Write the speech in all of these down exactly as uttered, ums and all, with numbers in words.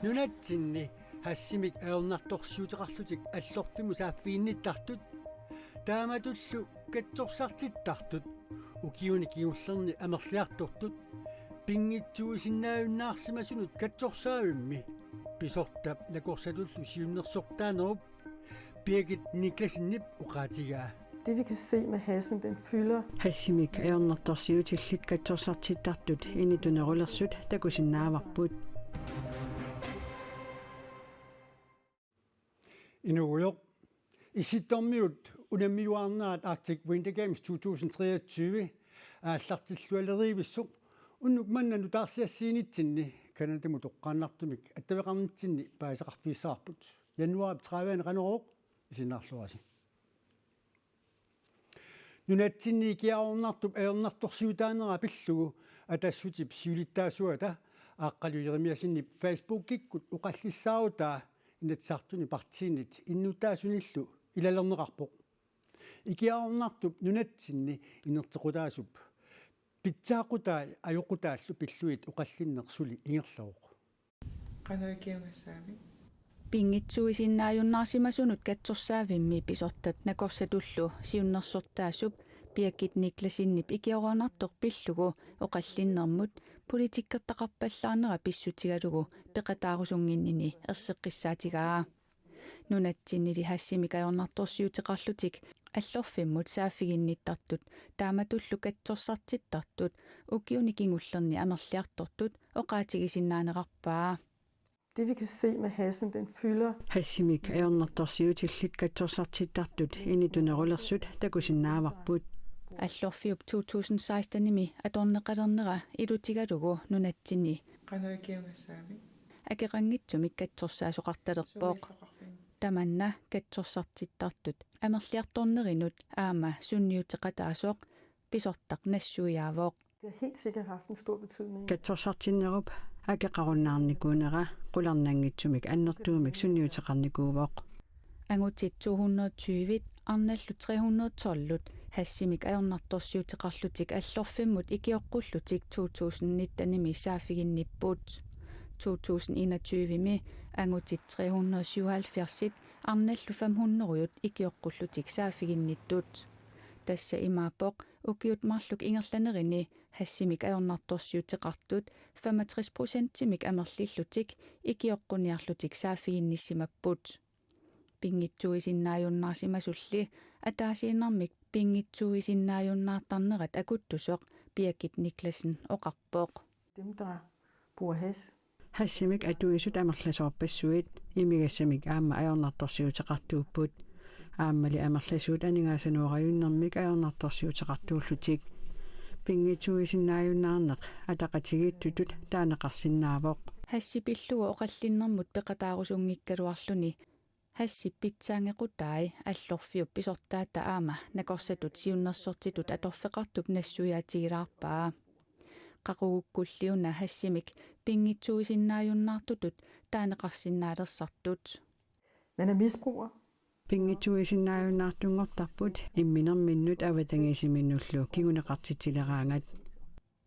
Nunatsinni hashimik ajornartorsiuteqarlutik allorfimmut saaffiginnittartut, taamatullu katsorsartittartut, ukiuni kingullerni amerliartortut, pinngitsuuisinnaajunnaarsimasunut katsorsaavimmi pisortap nakorsatullu siunnersortaanerup Birgit Niklasenip oqaatigaa. Det vi kan se med hashen, den fylder. Hashimik ajornartorsiutillit katsorsartittartut initunerulersut takusinnaavarput. Inuugujoq. Issittormiut unammiuaarnerat Arctic Winter Games to tusind treogtyve aallartillualerivissoq unnuk manna nutaarsiassiinitsinni Canadamut toqqaannartumik attaveqarnitsinni paasisaqarfigissavarput. Januaarip tredive-ani Qanorooq isinnaarluarisi. Nunatsinni ikiaroornartup ajornartorsiutaanera pillugu Atassutip siulittaasuata Aaqqalu Jerimiassenip Facebookikkut oqallissaarutaa Inatsisartuni partiinit innuttaasunillu ilalerneqarpoq. Ikiaroornartup nunatsinni inerteqqutaasup pitsaaqutai ajoqutaallu pillugit oqallinneq suli ingerlavoq. Qanoq ikiugassaavit? Pinngitsuuisinnaajunnaarsimasunut katsorsaavimmi pisortap nakorsatullu siunnersortaasup Birgit Niklasenip ikiaroornartoq pillugu oqallinnermut politikkertaqarpallaarnera pissutigalugu peqataarusunnginnini erseqqissaatigaa. Nunatsinnili hashimik ajornartorsiuteqarlutik allorfimmut saaffiginnittartut taamatullu katsorsartittartut ukiuni kingullerni amerliartortut oqaatigisinnaanerarpaa. Det vi kan se med hashen, den fylder. Hashimik ajornartorsiutillit katsorsartittartut initunerulersut takusinnaavarput. Allorfiup to tusind seksten-imi atorneqalernera ilutigalugu nunatsinni Qanoq ikiugassaavit? akeqanngitsumik katsorsaasoqartalerpoq. Sulisoqarfimmi? Tamanna katsorsartittartut amerliartornerinut aamma sunniuteqataasoq pisortaq nassuiaavoq. Det har helt sikkert haft en stor betydning. Katsorsartinnerup akeqarunnaarnikuunera qularnanngitsumik annertuumik sunniuteqarnikuuvoq. Angutit to hundrede tyve arnallu tre hundrede tolv hashimik ajornartorsiuteqarlutik allorfimmut ikioqqullutik to tusind nitten-imi saaffiginnipput. To tusind enogtyve-mi angutit tre hundrede syvoghalvfjerds arnallu fem hundrede ikioqqullutik saaffiginnittut. Tassa imaappoq ukiut marluk ingerlanerini hashimik ajornartorsiuteqartut femogtres procentimik amerlillutik ikioqquniarlutik saaffiginnissimapput. Pinngitsuuisinnaajunnaarsimasulli ataasiinnarmik pinngitsuuisinnaajunnaartarnerat akuttusoq Birgit Niklasen oqarpoq. Dem, der bruger hash. Hashimik atuisut amerlasoorpassuit imigassamik aamma ajornartorsiuteqartuupput. Aammali amerlasuut aningaasanoorajunnarmik ajornartorsiuteqartuullutik. Pinngitsuuisinnaajunnaarneq ataqatigiittutut taaneqarsinnaavoq. Hashi pillugu oqallinnermut peqataarusunngikkaluarluni hashi pitsaanngequtai allorfiup pisortaata aamma nakorsatut siunnersortitut atorfeqartup nassuiaatigilaarpaa. Qaqugukkulliuna hashimik pinngitsuuisinnaajunnaartutut taaneqarsinnaalersartut. Man er misbruger. Pinngitsuuisinnaajunnaartunngortarput imminerminnut avatangiisiminnullu kinguneqartitsileraangat.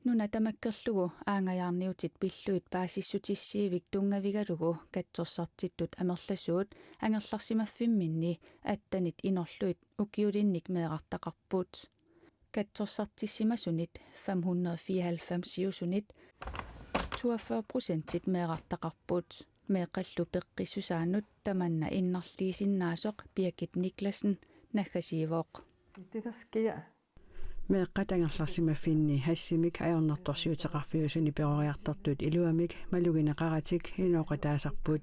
Nuna tamakkerlugu aanngajaarniutit pillugit paasissutissiivik tunngavigalugu katsorsartittut amerlasuut angerlarsimaffimminni attenit inorlugit ukiulinnik meerartaqarput. Katsorsartissimasunit fem hundrede fireoghalvfems-iusunit toogfyrre procentit meerartaqarput. Meeqqallu peqqissusaanut tamanna innarliisinnaasoq Birgit Niklasen naggasiivoq. Det er det, der sker. Meeqqat angerlarsimaffinni hashimik ajornartorsiuteqarfiusuni peroriartortut iluamik malugineqaratik inooqataasarput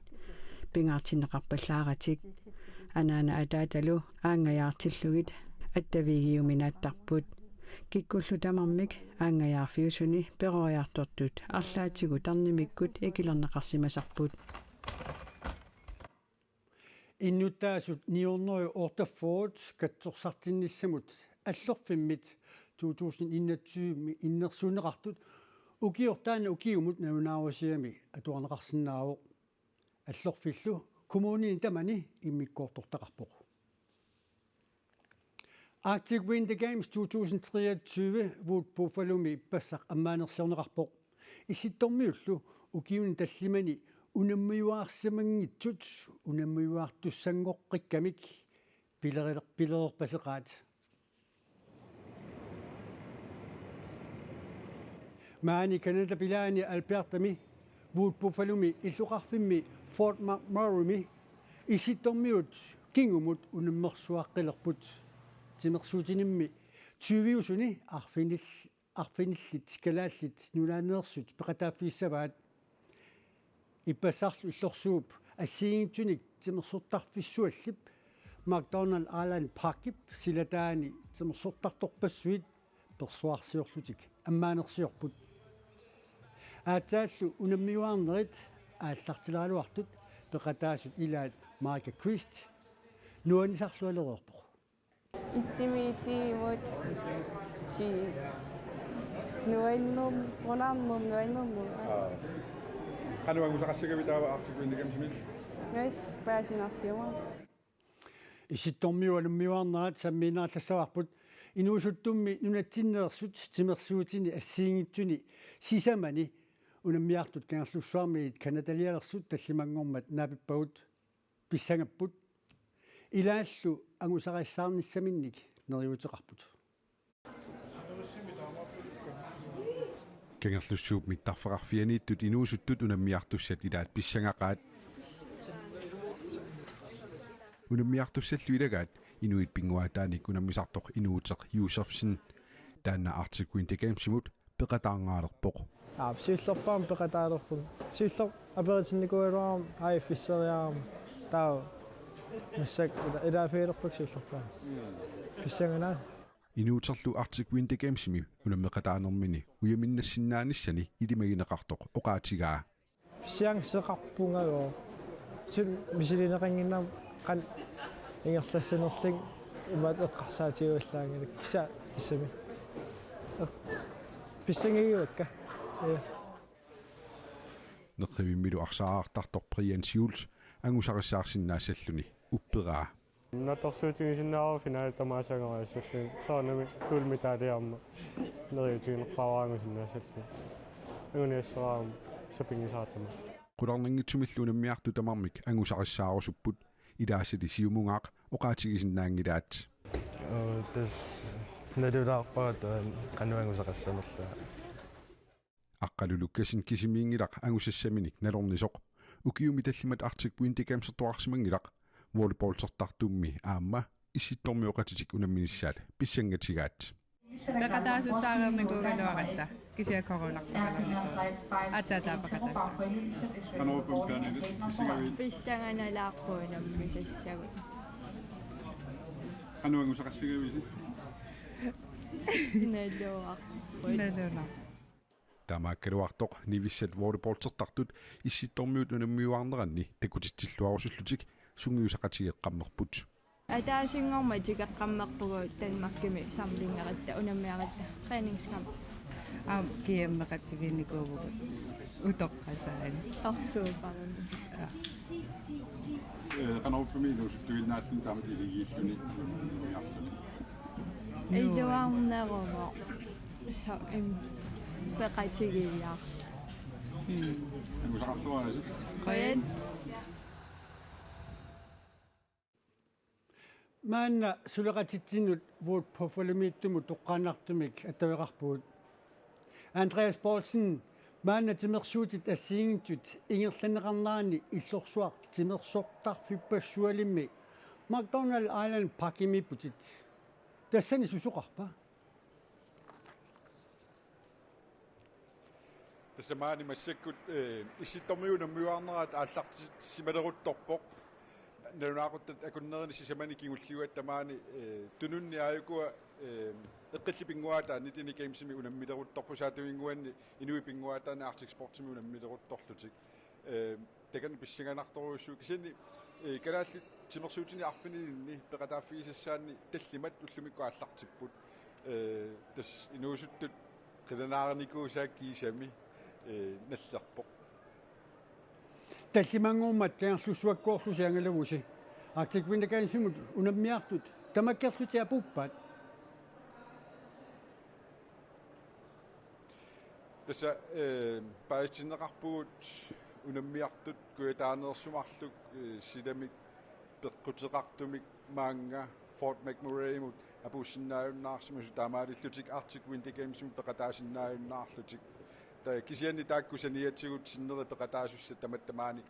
pingaartinneqarpallaaratik. Anaana ataatalu aanngajaartillugit attavigiuminaattarput. Kikkullu tamarmik aanngajaarfiusuni peroriartortut arlaatigut tarnimikkut ikilerneqarsimasarput. Innuttaasut ni hundrede og otteogfyrre katsorsartinnissamut allorfimmit to tusind enogtyve innersuunneqartut ukiortaani ukiumut nalunaarusiami atuarneqarsinnaavoq. Allorfillu kommunini tamani immikkoortortaqarpoq. Arctic Winter Games to tusind treogtyve Wood Buffalomi ippassaq ammaanersiorneqarpoq. Issittormiullu ukiuni tallimani unammiuaarsimanngitsut unammiuaartussanngoqqikkamik pilerer-, pilererpaseqaat. Maani Canadap ilaani Albertami, Wood Buffalomi illoqarfimmi Fort McMurraymi Issittormiut kingumut unammersuaqqilerput. Timersuutinimmi tyviusuni arfinil-, arfinillit kalaallit nunaaneersut peqataaffigissavaat. Ippassarlu illorsuup assigiinngitsunik timersortarfissuallip McDonald Island Parkip silataani timersortartorpassuit persuarsiorlutik ammaanersiorput. Aatsaallu unammiuaarnerit aallartileraluartut peqataasut ilaat Micah Christ nuannisarlualereerpoq. Itsimiitimut ti nuanner-, nuannernermut. Aa. Qanoq angusaqassagavit taava Arctic Winter Gamesimi? Yes, paasinarsiumaarpoq. Issittormiut unammiuaarnerat sammiinnarallassavarput inuusuttummi nunatsinneersut timersuutini assigiinngitsuni sisamani unammiartut Kangerlussuarmiit Canadalialersut tallimanngormat naapippagut pissangapput. Ilaallu angusarissaarnissaminnik neriuuteqarput. Kangerlussuup mittarfeqarfianiittut inuusuttut unammiartussat ilaat pissangaqaat. Unammiartussallu ilagaat inuit pinnguaataanik unammisartoq Inuuteq Josefsen. Taanna Arctic Winter Gamesimut peqataangaalerpoq. Aa, siullerpaamik peqataalerpunga. Siulleq aperitinnikuugaluarama A F S-eriarama. Taava massakkut ila-, ilaafigilerpakka siullerpaamik. Pissanganaq. Inuuterlu Arctic Winter Gamesimi unammeqataanermini ujaminnassinnaanissanni ilimagineqartoq oqaatigaa. Chanceqarpunga suli misilineqannginnama qanoq ingerlassanerlunga imaattoq eqqarsaatigivallaanngilakka kisianni tassami. Eq-, pissangagivakka. Ja. Nerrivimmilu arsaarartartoq Brian Schulz angusarissaarsinnaassalluni upperaa. Naatsorsuutigisinnaavara finalit tamaasa angoriassallugit, soorunami guldmedalji aamma neriuutigineqarpara angusinnaassallugit. Anguniassavara aamma sapinngisaartama. Qularnanngitsumillu unammiartut tamarmik angusarissaarusupput, ilaasali siumunngaaq oqaatigisinnaanngilaat. Aa, tassa nalulaarpara taanna qanoq angusaqassanerlunga. Aqqalu Lukkassen kisimiinngilaq angusassaminik nalornisoq. Ukiumi tallimat Arctic Winter Gamesertoqarsimanngilaq. Volleyballsertartummi aamma Issittormioqatitik unamminissaat pissangatigaat. Peqataasussaareernikuugaluaratta, kisianni coronartaqalernikuuvoq. Aatsaat taava peqataassaanga. Qanoq uppa paanerit pissangavit? Pissanganalaarpoq unammisassagut. Qanoq angusaqassagavisi? Naluarput. Nalunaaq. Taamaakkaluartoq Nivissat volleyballsertartut Issittormiut unammiuaarneranni takutitsilluarusullutik sungiusaqatigeeqqammerput. Ataasinngormat tikeqqammerpugut Danmarkimi samlingeratta, unammiaratta, træningskamp. Aamma G M-eqatigiinnikuuvugut utoqqasaani. Oktoberimi. Aa. Ee, qanorpiaq inuusuttuinnaalluni taamatut iligiilluni unammiarluni? Iluarneruvoq. Soorlu, im, peqatigiiaarluni. Mm. Angusaqarluarisi. Qujan. Maanna suleqatitsinnut Wood Buffalomiittumut toqqaannartumik attaveqarpugut. Andreas Poulsen, maanna timersuutit assigiinngitsut ingerlanneqarneranni illorsuaq timersortarfippassualimmi McDonald Island Parkimiipputit. Tassani susoqarpa? Tassa maani massakkut, eh, Issittormiut unammiuaarnerat aallartissimaleruttorpoq. Nalunaaquttat akunnerini sisamani kingulliugatta maani, eh, tununni aajukua, eh, eqqillit pinnguaataat nitten Gamesimi unammileruttorput, saattuinnguanni inuit pinnguaataanni Arctic Sportsimi unammileruttorlutik. Eh, takanna pissanganartorujussuuvoq kisianni, eh, kalaallit timersuutinik arfinilinnik peqataaffigisassaanni tallimat ullumikkut aallartipput. Eh, tassa inuusuttut qilanaarinikuusaat kiisami, eh, nallerpoq. Tallimanngormat Kangerlussuakkoorlusi angalavusi. Arctic Winter Gamesimut unammiartut tamakkerlutik apuuppaat. Tassa, eh, paasitinneqarpugut Unammiartut kujataaneersumarlu, eh, silamik peqquteqartumik maannga Fort McMurraymut apuussinnaajunnaarsimasut taamaalillutik Arctic Winter Gamesimut peqataasinnaajunnaarlutik. Ta-, kisianni taakku saniatigut sinneri peqataasussat tamatta maani,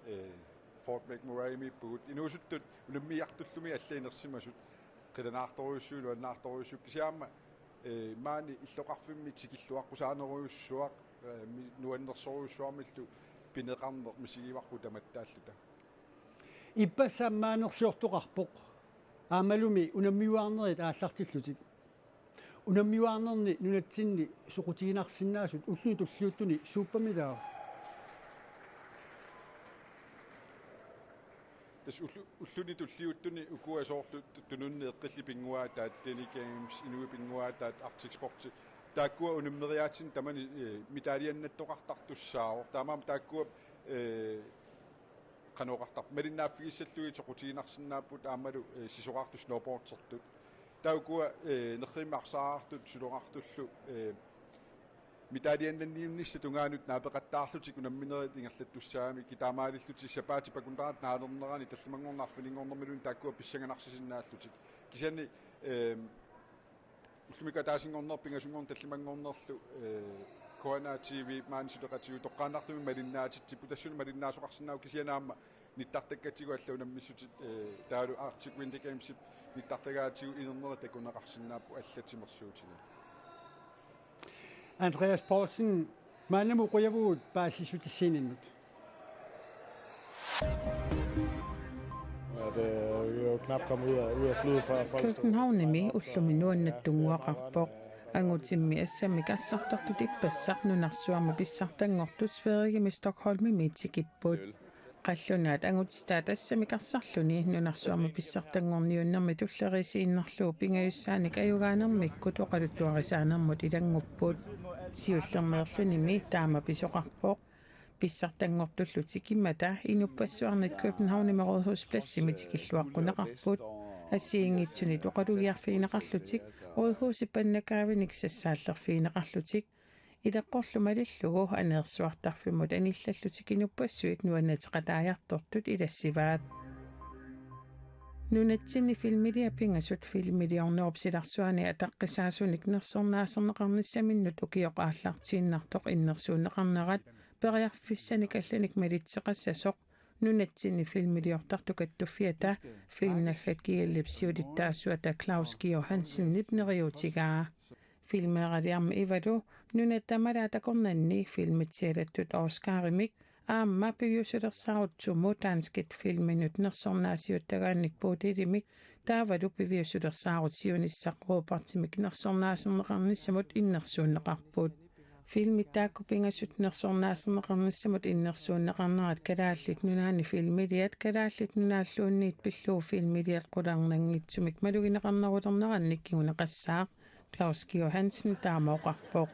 eh, Fort McMurraymiippugut. Inuusuttut unammiartullumi alla inersimasut qilanaartorujussuit, nuannaartorujussuit, kisianni aamma, eh, maani illoqarfimmi tikilluaqqusaanerujussuaq, eh, mi-, nuannersorujussuarmillu pineqarneq misigivarput tamattaalluta. Ippassaq ammaanersiortoqarpoq. Aammalumi unammiuaarnerit aallartillutik. Unammiuaarnerni nunatsinni soqutiginarsinnaasut ulluni tulliuttuni suuppamilaa? Tassa ullu-, ulluni tulliuttuni ukua soorlu tu-, tununni eqqillit pinnguaataat, Deni Games, Inuit pinnguaataat, Arctic Sports. Taakkua unammeriaatsinni tamani, eh, medaljinnattoqartartussaavoq. Taamaammat taakkua, eh, qanoq oqartarpa, malinnaaffigissallugit soqutiginarsinnaapput aammalu, eh, sisorartut snowboardertut. Taava ukua, eh, nerrivimmi arsaarartut suloqartullu, eh, medaljinnanniinnissap tungaanut naapeqattaarlutik unamminerit ingerlattussaagamik, taamaalillutik sapaatip akunnerata naalernerani tallimanngorneq arfininngornermiluunniit taakkua pissanganarsinnaallutik. Kisianni, eh, ullumikkut ataasinngorneq pingasunngorneq tallimanngornerlu, eh, K N R T V maani suleqatigiivoq, toqqaannartumik malinnaatitsippoq, tassuuna malinnaasoqarsinnaavoq, kisianni aamma nittartakkatigut allat unammissutit, eh, taavalu Arctic Winter Gamesip nittartagaatigut inernera takuneqarsinnaapput allat timersuutigut. Andreas Poulsen, maannamut qujavugut paasissutissiininnut. Ja, det er jo knap kommet ud af, ud af flyet, før folk stod. Københavnimi ullumi nuannaartunnguaqarpoq. Angutimmi assammik assartartut ippassaq nunarsuarmi pissartanngortut Sverigemi Stockholmimi tikipput. Qallunaat angutitaat assammik assarluni nunarsuarmi pissartanngorniunnermi tulleriisiinnarlugu pingajussaanik ajugaanermikkut oqaluttuarisaanermut ilanngupput. Siullermeerlunimi taama pisoqarpoq. Pissartanngortullu tikimmata inuppassuarnit Københavnimi Rådhuspladsimi tikilluaqquneqarput. Assigiinngitsunit oqalugiarfigineqarlutik, Rådhusip pannakaavinik sassaallerfigineqarlutik. Ileqqorlu malillugu aneersuartarfimmut anillallutik inuppassuit nuannateqataajartortut ilassivaat. Nunatsinni filmiliat pingasut filmiliornerup silarsuani ataqqisaasunik nersornaaserneqarnissaminnut ukioq aallartiinnartoq innersuunneqarnerat periarfissanik allanik malitseqassasoq nunatsinni filmiliortartut kattuffiata Filmnaggat G L-ip siulittaasuata Claus Georg Hansenip neriuutigaa. Filmeeraliarmi Ivalu nunat tamalaat akornanni filmit sialattut Oscarimik aamma piviusulersaarut Sumo danskit filminut nersornaasiuttagaannik Bodelimik taavalu piviusulersaarut siunissaq Robertimik nersornaaserneqarnissamut innersuunneqarput. Filmit taakku pingasut nersornaaserneqarnissamut innersuunneqarnerat Kalaallit Nunaanni filmiliat Kalaallit Nunaalluunniit pillugu filmiliat qularnanngitsumik malugineqarnerulernerannik kinguneqassaaq. Claus Georg Hansen taama oqarpoq.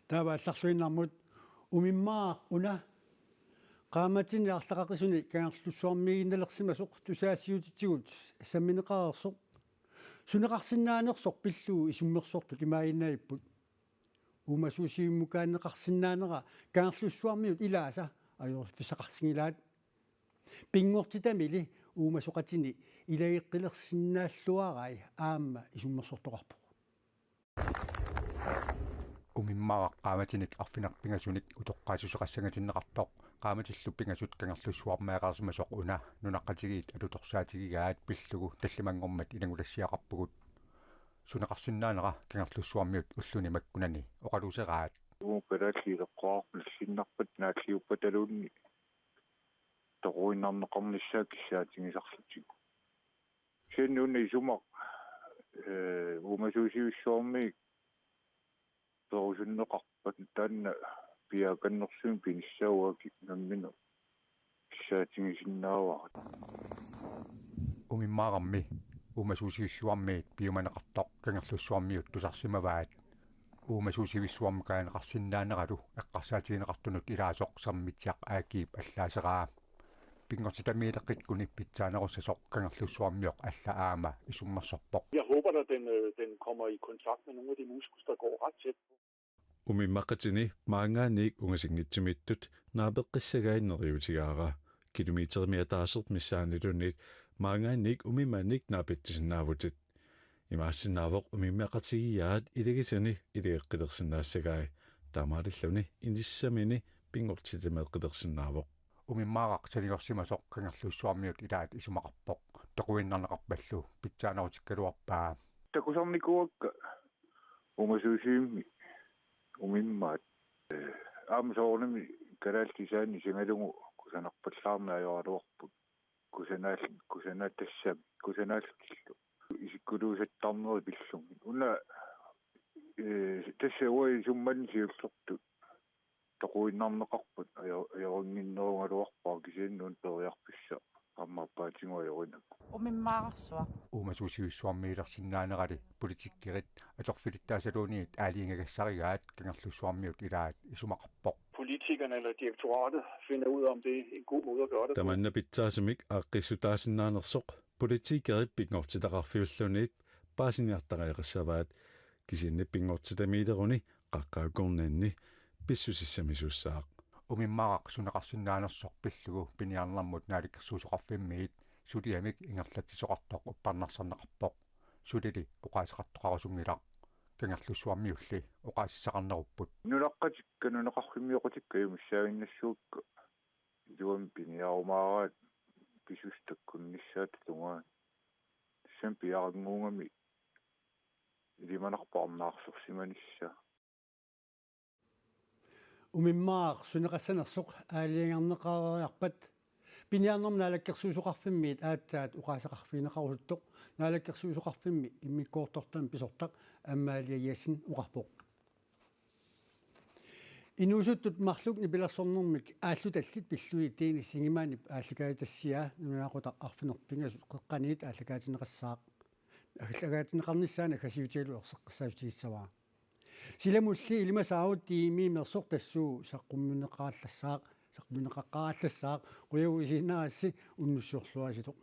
Taava allarluinnarmut: Umimmaaq una qaammatini arlaqaqisuni Kangerlussuarmiiginnalersimasoq tusagassiuutitigut sammineqareersoq suneqarsinnaanersoq pillugu isummersortut imaaginnaagipput. Uumasuusivimmukaaneqarsinnaanera Kangerlussuarmiut ilaasa ajorfissaqarsinngilaat. Pinngortitamili uumasoqatini ilageqqilersinnaalluarai aamma isummersortoqarpoq. Umimmaaraq qaammatinik arfineq-pingasunik utoqqaassuseqassangatinneqartoq, qaammatillu pingasut Kangerlussuarmeeqarsimasoq una nunaqqatigiit atutorsaatigigaat pillugu tallimanngormat ilanngutassiaqarpugut. Suneqarsinnaanera Kangerlussuarmiut ulluni makkunani oqaluuseraat. Uagut kalaallit ileqqoqarput nallinnarpat naalliuppataluunniit toquinnarneqarnissaa kissaatigisarlutik. Kisianni una isumaq, eh, uumasuusivissuarmiit perusunneqarpat taanna piaakannersuineq pinissaa uagut nammineq kissaatigisinnaavara. Umimmaararmi uumasuusivissuarmiit piumaneqartoq Kangerlussuarmiut tusarsimavaat. Uumasuusivissuarmukaaneqarsinnaaneralu eqqarsaatigineqartunut ilaasoq Sammitsiaq A G-p allaaseraa. Pinngortitamiileqqikkuni pitsaanerussasoq Kangerlussuarmioq alla aamma isummersorpoq. Jeg håber, at den, øh, den kommer i kontakt med nogle af de muskus, der går ret tæt på. Umimmaqatini maanngaanniit ungasinngitsumitsut naapeqqissagai neriuutigaara. Kilometerimik ataaseq missaaniluunniit maanngaanniit umimmanik naapitsisinnaavutit. Imaassinnaavoq umimmaqatigiiaat ilagisani ilageqqilersinnaassagai. Taamaalilluni inissamini pinngortitameeqqilersinnaavoq. Umimmaaraq saniorsimasoq Kangerlussuarmiut ilaat isumaqarpoq. Toquinnarneqarpallu pitsaanerutikkaluarpaa. Takusarnikuuakka uumasuusivimmi umimmaat. Aamma soorunami kalaallit isaanni isigalugu kusanarpallaarneq ajoraluarput. Kusanaal-, kusanaatassami, kusanaallutillu. Isikkuluusattarneri pillugit. Una, eh, tassa uagut isummanni siullertut toquinnarneqarput ajo-, ajorinnginnerugaluarpara kisianni una periarfissaq aamma aappaatigut ajorineq. Umimmaararsuaq. Uumasuusivissuarmiilersinnaanerali politikkerit atorfilittaasaluunniit aalajangagassarigaat Kangerlussuarmiut ilaat isumaqarpoq. Politikerne eller direktoratet finder ud af, om det er en god måde at gøre det på. Tamanna pitsaasumik aaqqissutaasinnaanersoq politikerit pinngortitaqarfigilluunniit paasiniartariaqassavaat, kisianni pinngortitamiileruni qaqqaakornianni pissusissamisussaaq. Umimmaaraq suneqarsinnaanersoq pillugu piniarnermut Naalakkersuisoqarfimmiit suliamik ingerlatsisoqartoq uppernarsarneqarpoq. Sulili oqaaseqartoqarusunngilaq. Kangerlussuarmiulli oqaasissaqarnerupput. Nunaqqatikka, nunaqarfimmioqatikka ajumissaaginnassuakka. Iluamik piniarumaaraat pisut takkunnissaata tungaanut. Tassami piaranngugami ilimanarpoq arnaarsorsimanissaa. Umimmaaraq suneqassanersoq aalajangerneqareeriarpat piniarnermut Naalakkersuisoqarfimmiit aatsaat oqaaseqarfigineqarusuttoq Naalakkersuisoqarfimmi immikkoortortamut pisortaq Amalie Jessen oqarpoq. Inuusuttut marluk nipilersornermik aallutallit pillugit Dennis Ingemannip aallakaatitassiaa nalunaaqutaq arfineq-pingasut qeqqaniit aallakaatinneqassaaq. Aallakaatinneqarnissaanut aggasiutigalugu erseqqissaatigissavara. Silamulli ilimasaarut tiimiimersoq tassuuna saqqummiunneqarallassaaq, saqqummiunneqaqarallassaaq, qujavugut isiginnaarassi unnussiorluarisilu.